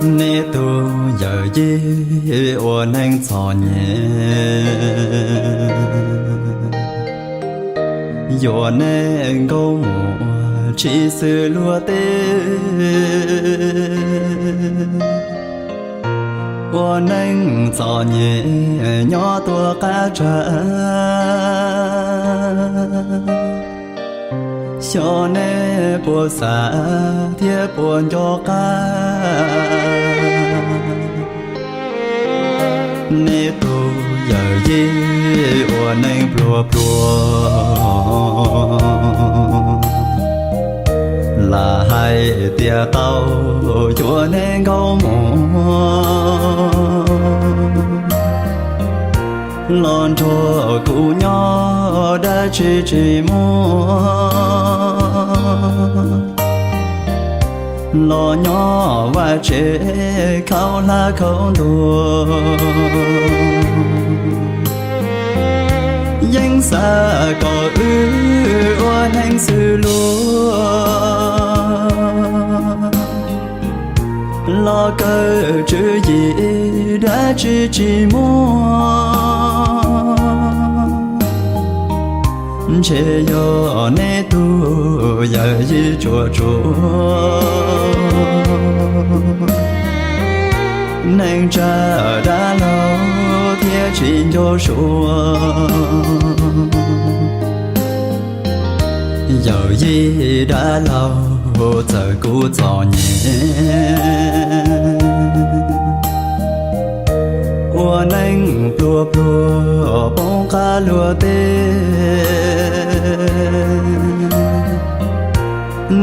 Nej tus yawm yij ua neej txom nyem, yuav neej nkaus mus tsis xws luag tej. Ua neej txom nyem nyob tuaj qab tsawg, xyov nej puas xav thiab puas nco qab. Nej tus yawm yij ua neej pluag pluag, lam hais tias tau yuav neej nkaus mus, los nrog kuv nyob dab tsi tsis muaj, los nyob vaj tsev khaub hlab khaub ntuag. Yeej xav kom wb ua neej xws luag, los kawg tswv yim dab tsi tsis muaj. Ntshe yog nej tus yawm yij tsuas tsuas neej tsa dab laug thiab tsis nco sua. Yawm yij dab laug, txawm kuv txom nyem, ua neej pluag pluag poob qab luag tej,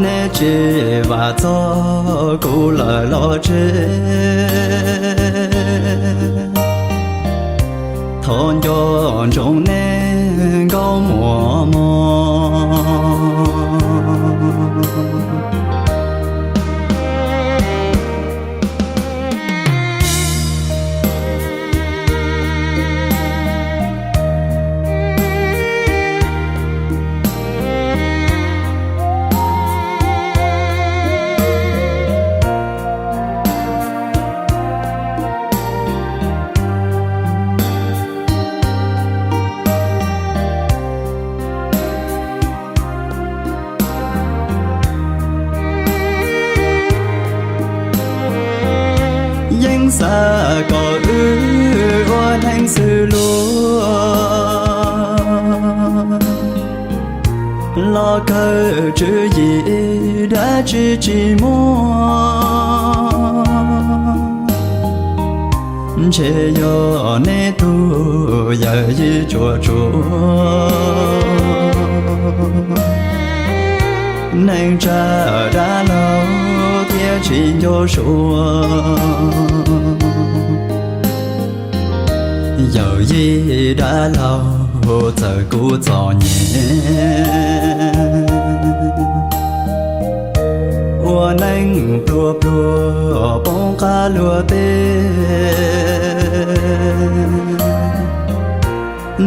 neb tsis vam txog kuv lawm los tseg. Thov nco ntsoov nej nkauj muam mog. Yeej xav kom wb ua neej xws luag, los kawg tswv yim dab tsi tsis muaj. Ntshe yog neb tug yawm yij tsuas tsuas neej tsa dab laug thiab tsis nco sua. Yawm yij dab laug, txawm kuv txom nyem, ua neej pluag pluag poob qab luag tej,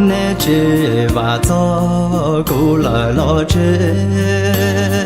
neb tsis vam txog kuv lawm los tseg.